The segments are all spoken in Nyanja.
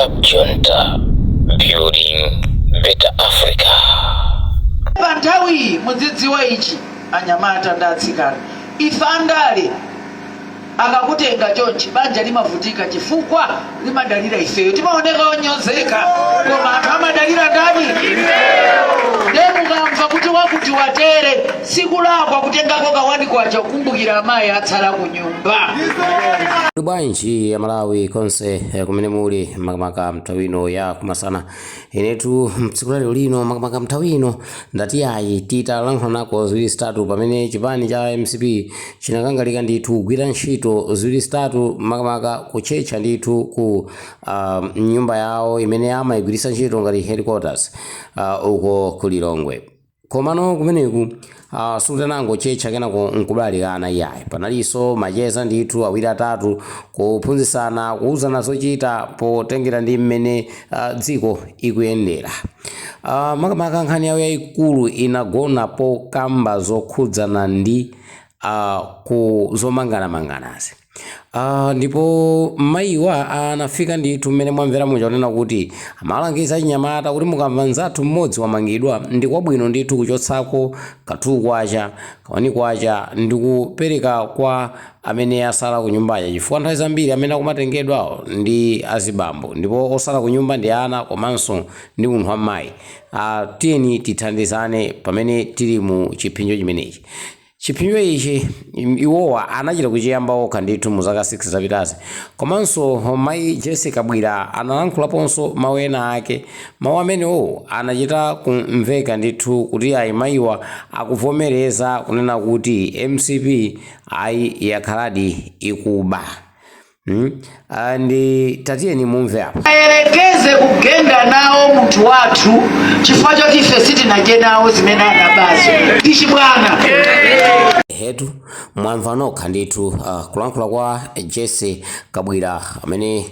Cab Junta, building better Africa. Pa nthawiyi mudzidziwa ichi, anyamata ndi atsikana, ife andale akakutenga chonchi banja limavutika chifukwa limadalira ifeyo. Timaoneka onyozeka, koma anthu amadalira ndani? Ndiye mukamva kuti wakuti watere, sikulakwa kutengako ka 1 kwacha kukumbukira amayi atsala ku nyumba. Bwanji Amalawi konse kumene muli, makamaka mnthawi ino ya kumasana? Inetu mtsiku lalero lino, makamaka mnthawi ino, ndati ayi, titalankhula nako ziwiri zitatu pamene chipani cha MCP chinakangalika ndithu kugwira ntchito ziwiri zitatu, makamaka kutchetcha ndithu ku nyumba yawo imene amayigwiritsa ntchito ngati headquarters uko ku Lilongwe. Komano kumeneku sikuti kenako nkubalalikana, iyayi. Panalinso macheza ndithu awiri atatu, kuphunzitsana, kuwuzana zochita potengera ndi mmene dziko ikuyendera. Makamaka nkhani yawo yayikulu inagona pokamba zokhudzana ndi ku zomanganamanganazi. Ndipo mayiwa anafika ndithu mmene mwamvera muja kunena kuti amalangiza achinyamata kuti mukamva nzathu mmodzi wamangidwa, ndi kwabwino ndithu kuchotsako ka 2 kwacha, ka 1 kwacha, ndi kupereka kwa amene asala ku nyumbaja, chifukwa nthawi zambiri amene akumatengedwawo ndi azibambo ndipo osala ku nyumba ndi ana komanso ndi munthu wamayi. Tiyeni tithandizane pamene tili mu chipsinjo chimenechi. Chipsinjo ichi iwowa anachita kuchiyamba okha ndithu mu zaka 6 zapitazi. Komanso mayi Jessie Kabwila analankhulaponso mawu ena ake. Mawu amenewo anachita kumveka ndithu kuti ayi, mayiwa akuvomereza kunena kuti MCP ayi, yakhaladi ikuba. Ndi tatiyeni mumve apa. Ayerekeze kugenda nawo munthu wathu chifukwa choti ife sitinadye nawo zimene anabazo, ndi chibwana. Hetu, mwamva nokha ndithu kulankhula kwa Jessie Kabwila, amene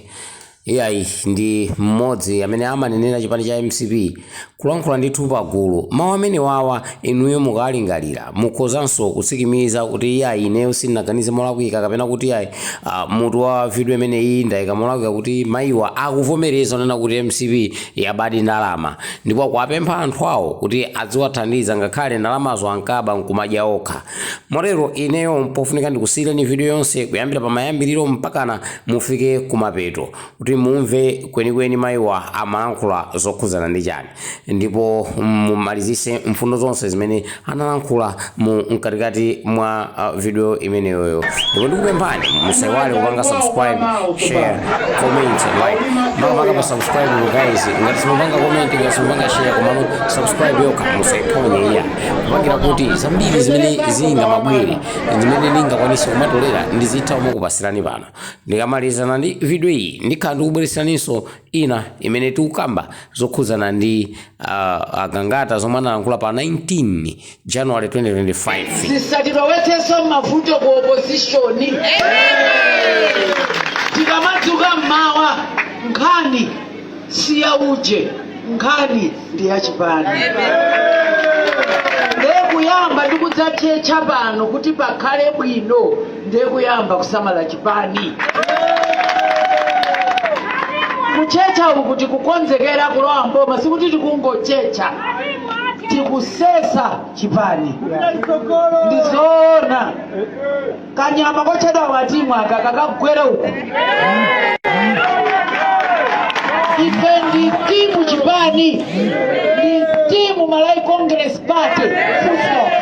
iyayi ndi mmodzi amene amanenera chipani cha MCP, kulankhula ndithu pagulu. Mawu amene wawa inuyo mukalingalira, mukhozanso kutsikimiza kuti iyayi, ineyo sindinaganize molakwika, kapena kuti iyayi, mutu wa video imeneyi ndayika molakwika, kuti mayiwa akuvomereza kunena kuti MCP yabadi ndalama, ndipo akuwapempha anthu awo kuti adziwathandiza ngakhale ndalamazo ankaba nkumadya okha. Motero ineyo pofunika ndikusiyireni video yonse kuyambira pamayambiriro mpakana mufike kumapeto, kuti mumve kwenikweni mayiwa amalankhula zokhudzana ndi chani, ndipo mumalizise mfundo zonse zimene analankhula mu mkatikati mwa video imeneyoyo. Ndipo ndikupemphani musaiwale kupanga subscribe, share, comment, like. Makamaka pa subscribe, guys, ngati simupanga comment, ngati simupanga share, komano subscribe yokha musaiphonye, iya, kupangira kuti zambiri zimene zingamabwere, zimene ndingakwanise kumatolera, ndizitha kumakupasirani pano. Ndikamalizana ndi video iyi, ndikhala ndikubwereseraninso ina imene tikukamba zokhudzana ndi agangata, zomwe analankhula pa 19 January 2025. Zisatilowetsenso mavuto ku opposition. Tikamadzuka mmawa, nkhani si ya uje, nkhani ndi yachipani. Ndiye kuyamba ndi kudzatchetcha pano kuti pakhale bwino, ndiye kuyamba kusamala chipani. Kutchetcha uku tikukonzekera kulowa mboma, sikuti tikungotchetcha, tikusesa chipani. Ndizoona kanyama kotchedwa watimu aka kakagwere uku. Ife ndi timu, chipani ndi timu, Malawi Congress Party, full stop.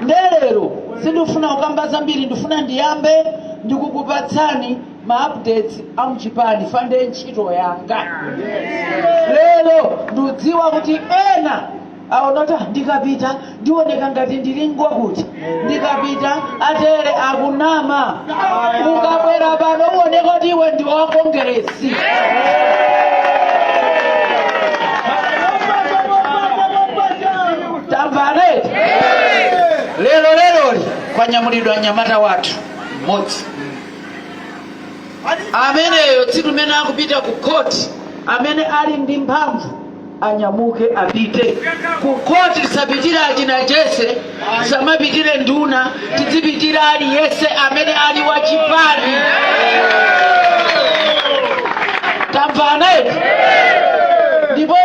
Ndelero sindifuna kukamba zambiri, ndifuna ndiyambe ndikukupatsani ma updates a mchipani, fande ntchito yanga lero. Ndikudziwa kuti ena aonota ndikapita ndioneka ngati ndili ngwakuti ndikapita atere. Akunama. Ukabwera pano uoneka kuti iwe ndi wa Kongeresi. Tamvane? Lero leroli kwanyamulidwa mnyamata wathu mmodzi ameneyo. Tsiku limene akupita ku khoti, amene ali ndi mphamvu anyamuke apite ku khoti. Tisapitire achina Jessie, samapitire nduna, tidzipitira aliyense amene ali wachipani.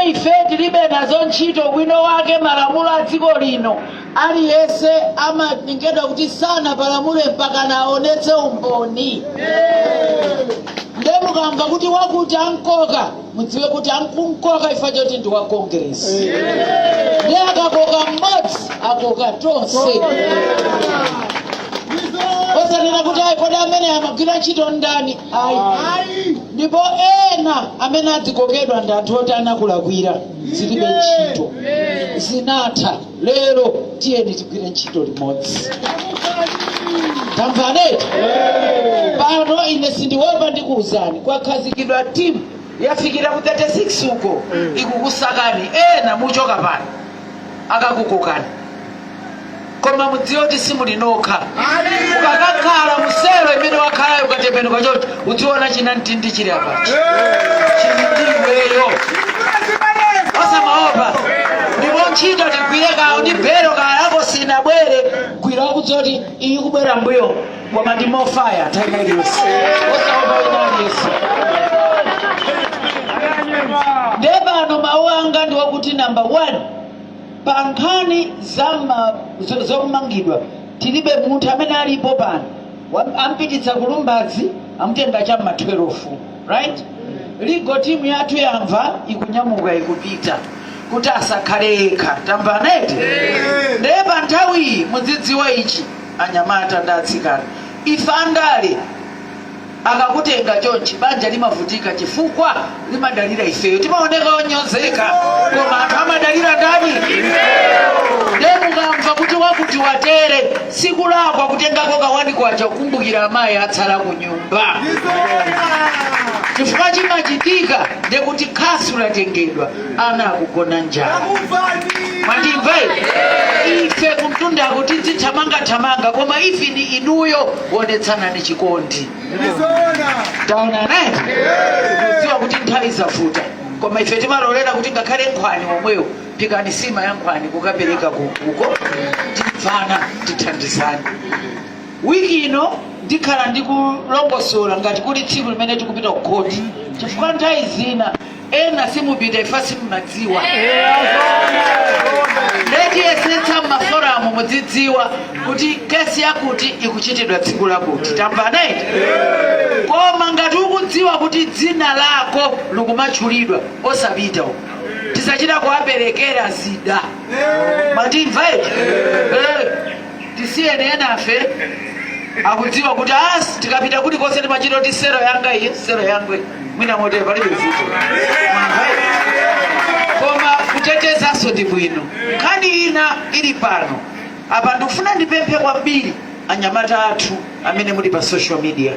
Ife tilibe nazo ntchito. Bwino wake malamulo a dziko lino, aliyense amatengedwa kuti sanapalamule mpaka naonetse umboni. Nde mukamva kuti wakuti ankoka, mudziwe kuti ankunkoka ifa choti ndi wa Congress. Ndi akakoka mmodzi, akoka tonse. Osanena kuti ayi, kodi amene amagwira ntchito ndani? Ayi. Ndipo ena amene adzikokedwa ndi anthu oti anakulakwira, zilibe ntchito, zinatha. Lero tiyeni tigwire ntchito limodzi. Tamvaneti pano, ine sindiopa, ndikuwuzani, kwakhazikidwa timu yafikira ku 36 uko ikukusakani. Ena muchoka pano akakukokani, koma mudziwe kuti simuli nokha. Ukakakhala muselo imene wakhalayo, ukatembenuka choncho udziona china mtindi chili apachi, chili ndi iweyo. Osamaopa. Ndipo ntchito tigwire kawo ndi belo kayako sinabwere, gwira wakudziwa kuti iyi kubwera mbuyo, koma ndi mofaya nthawi iliyonse, osaopa wina aliyense. Nde pano mawu anga ndi wakuti, number one, pa nkhani zokumangidwa, tilibe munthu amene alipo pano. Ampititsa kulumbazi, amutenga cham'ma 12, right? Legal team yathu yamva, ikunyamuka, ikupita kuti asakhale yekha. Tamvaneti? Ndiye pa nthawiyi mudzidziwa ichi, anyamata ndi atsikana, ife andale akakutenga chonchi, banja limavutika chifukwa limadalira ifeyo. Timaoneka onyozeka, koma anthu amadalira ndani? Nde mukamva kuti wakuti watere, sikulakwa kutengako ka 1 kwacha kukumbukira amayi atsala ku nyumba, chifukwa chimachitika ndekuti khasu latengedwa, ana akugona njala. Mwandimva? Ife kumtundako tidzithamangathamanga, koma ife ni inuyo wonetsanani chikondi. Taona naye, kudziwa kuti nthawi zavuta, koma ife timalolera kuti ngakhale nkhwani omweyo, phikani sima ya nkhwani kukapereka uko, timvana, tithandizani. Wiki ino ndikhala ndikulongosola ngati kuli tsiku limene tikupita ku khoti, chifukwa nthawi zina ena simupita, ifa simumadziwa. Ndetiyesetsa mmaforamu mudzidziwa kuti kesi yakuti ikuchitidwa tsiku lakuti. Tamvana iti? Koma ngati ukudziwa kuti dzina lako likumatchulidwa, osapita uko. Tisachita kuwaperekera zida. Mwandimva iti? Tisiyene enafe akudziwa kuti asi tikapita kulikonse timachita kuti sero yanga iyi, sero yangwe mwina motere, palibe vuto. Koma kutetezanso ndi bwino. Nkhani ina ili pano apa, ndikufuna ndipemphe kwambiri anyamata athu amene muli pa social media.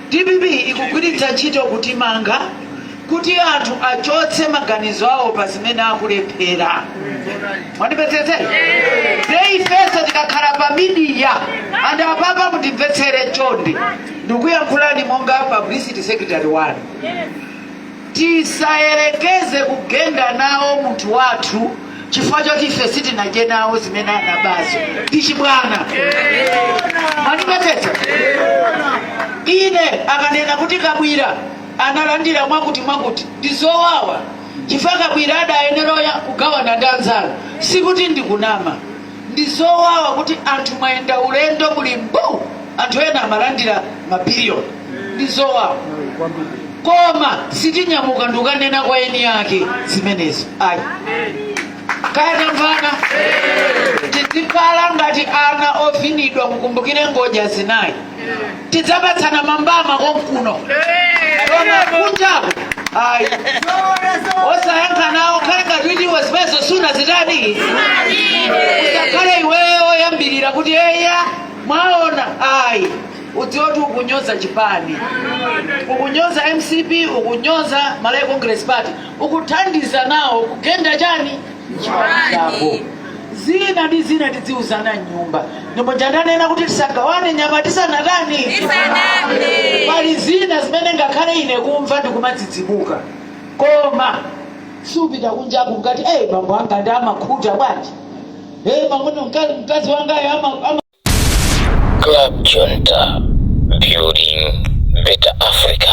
DPP ikugwiritsa ntchito kutimanga kuti anthu achotse maganizo awo pa zimene akulephera. Mwandimvetsetse? Nde ifenso tikakhala pa media, and apapa mundimvetsere chonde, ndikuyankhulani monga publicity secretary wanu, tisayerekeze kugenda nawo munthu wathu chifukwa choti ife sitinadye nawo zimene anabazo. Ndi chibwana. Mwandimvetsetsa? Ine akanena kuti Kabwira analandira mwakuti mwakuti, ndi zowawa chifukwa Kabwira adayenera kugawana ndi anzanu. Sikuti ndikunama, ndi zowawa kuti anthu mwayenda ulendo muli mbu, anthu ena amalandira mabiliyoni. Ndi zowawa, koma sitinyamuka ndikukanena kwa eni yake zimenezo, ayi. Kaya tamvana? Tizikhala ngati ana ovinidwa. Mukumbukire ngodya zinayi, tidzapatsana mambama konkuno, koma kunjako ayi, osayankha nawo. Khale ngati kuti iwe zimenezo suna zitani. Usakhale iweyo oyambirira kuti eya, mwaona, ayi. Udziwe kuti ukunyoza chipani, ukunyoza MCP, ukunyoza Malawi Congress Party, ukuthandiza nawo kugenda chani? Chipani chako. Zina ndi zina tidziuzana mnyumba. Ndipo ndanena kuti tisagawane nyama tisanatani. Tisanadye. Pali zina zimene ngakhale ine kumva ndikumadzidzimuka, koma supita kunjaku ngati hey, bambo anga ndi amakhuta bwanji, hey, mamuno mkazi wangayo ama Club Junta, building better Africa.